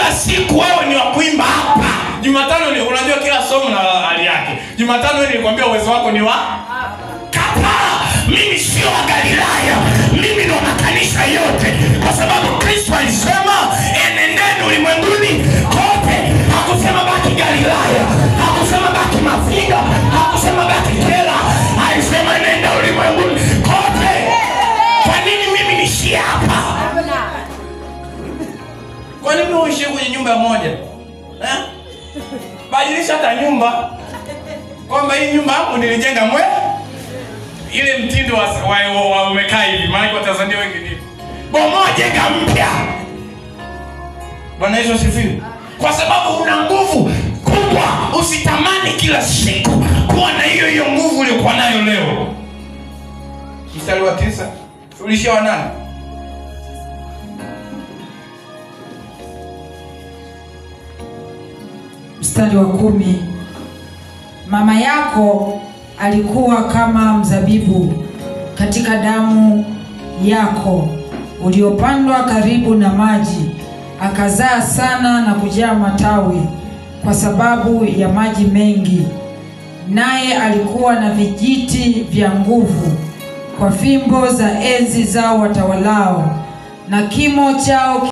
Kila siku wewe ni wa kuimba hapa. Jumatano ni unajua kila somo na hali yake. Jumatano nilikwambia uwezo wako ni wa kataa. Mimi sio wa Galilaya, mimi ni wa makanisa yote, kwa sababu Kristo alisema enendeni ulimwenguni kote. Hakusema baki Galilaya, hakusema baki Mafinga, hakusema baki Kela, alisema nenda ulimwenguni kote. Kwa nini mimi nishie hapa? Kwa nini uishi kwenye nyumba moja? Eh? Badilisha hata nyumba. Kwamba hii nyumba hapo nilijenga mwe ile mtindo wa umekaa hivi, maana kwa Tanzania wengi ni bomoa, jenga mpya. Bwana Yesu asifiwe. Kwa sababu una nguvu kubwa, usitamani kila siku kuwa na hiyo hiyo nguvu uliyokuwa nayo leo. Mstari wa 9 ulishia wa nani? Mstari wa 10. Mama yako alikuwa kama mzabibu katika damu yako, uliopandwa karibu na maji, akazaa sana na kujaa matawi kwa sababu ya maji mengi. Naye alikuwa na vijiti vya nguvu kwa fimbo za enzi zao watawalao, na kimo chao